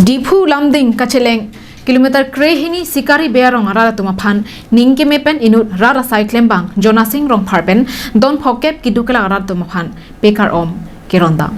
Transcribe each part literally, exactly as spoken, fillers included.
Diphu Lumding kacheleng kilometer krehini Sikari Bey arong arat atum aphan ning keme pen inut rat asai klembang Jonasing Rongphar pen don phokep keduk kelak arat atum aphan pekar om kerondam.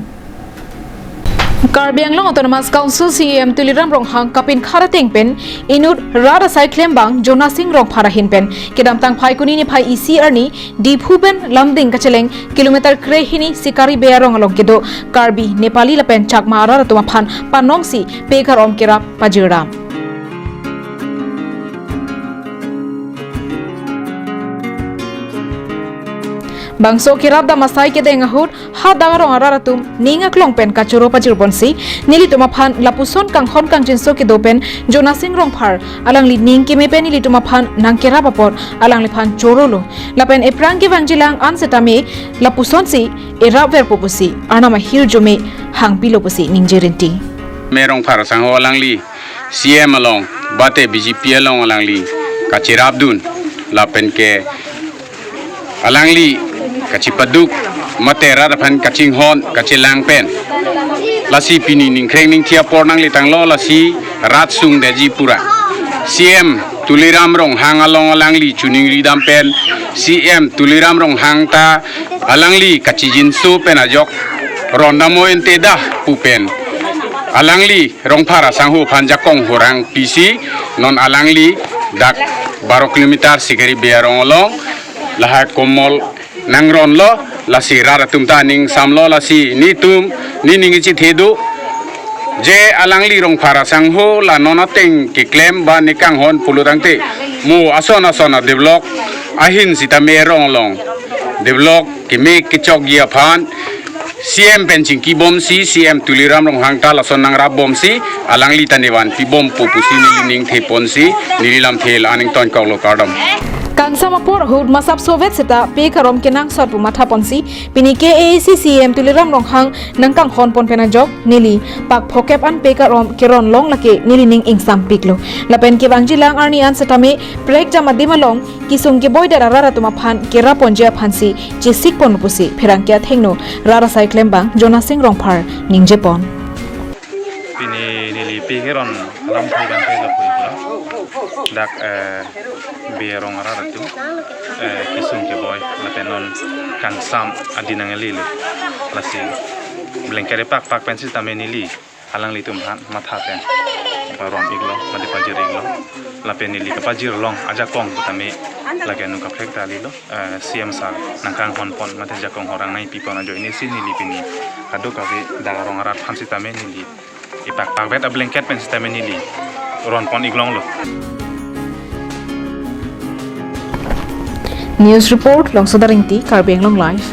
Karbi Anglong Autonomous Council C E M Tuliram Ronghang kapinkhat ateng pen inut rat asai klembang Jonasing Rongphar ahin pen kedamtang Phaikuni niphai isi arni Diphu pen Lumding kacheleng kilometer krehini Sikari Bey arong along kedo Karbi, Nepali lapen Chakma arat atum aphan panongsi pekar om kerap pajirdam. Bangso kerapdam asai kedeng ahut ha dak arong arat atum ning aklong pen kachoro pajir ponsi nelitum aphan lapuson kanghon kangjinso kedo pen Jonasing Rongphar alangli ning keme pen nelitum aphan nangkerap apot alangliphan chorolo. Lapen ephrang kevangjilang an setame lapusonsi erap verpo pusi arnam ahirjume hangpilo pusi ningje rinti. Me Rongphar asangho alangli C M along, bate B J P along alangli kacherapdun, lapen ke alangli kachepaduk, mate rat aphan kachinghon, kachelang pen. Lasi pini ningkreng ningthi apor nanglitanglo, lasi rat sungdetji pura. C M Tuliram Ronghang along alangli choningridam pen, C M Tuliram Ronghang ta alangli kachijinso pen ajok rondam o ente dah pu pen. Alangli Rongphar asangho aphan jakong horang pisi non alangli dak baro kilometer Sikari Bey arong along lahai komol nangronlo, lasi rat atum ta ning samlo, lasi netum nening ichithedu je alangli Rongphar asangho la non ateng keklem ba ne kanghon pulo tangte mo ason ason a develop ahin sitame arong along develop keme kechokji aphan C M pen chingkibomsi, C M Tuliram Ronghang ta lason nangrapbomsi alangli ta nevan pibompo pusi neli ning theponsi neli lamthe la-an ingtonkoklo, kardom. Kangsam apor ahut masap sovet seta pekar om kenangsot pu mathaponsi pini K A A C C E M Tuliram Ronghang nangkanghon pon pen ajok neli pak phokep an pekar om keron long lake neli ning ingsampiklo. Lapen kevangjilang arni an setame prekjam adim along kesung keboidet arat atum aphan kerap ponji aphansi chesik pon pusi pherangke athengno rat asai klembang Jonasing Rongphar ningjepon. Pini neli pekar om alam thai bang thai lapu iklo. Dak, eh, Bey arong arat atum, eh, kesung keboi lapen non kangsam adin nanglelo. Lasi blanket pakpak pen sitame neli alanglitum aphan matha pen parom iklo, mate pajir iklo. Lapen neli kapajirlong ajakong sitame lake nung kaprek ta lelo, eh, C M sir nangkanghon pon mate jakong horang nangpi pon ajoine si neli pini kadokave dak arong arat aphan sitame neli ipakpakvet a blanket pen sitame neli ron pon iklonglo. News report, Longsoda Ingti, Karbi Anglong Live.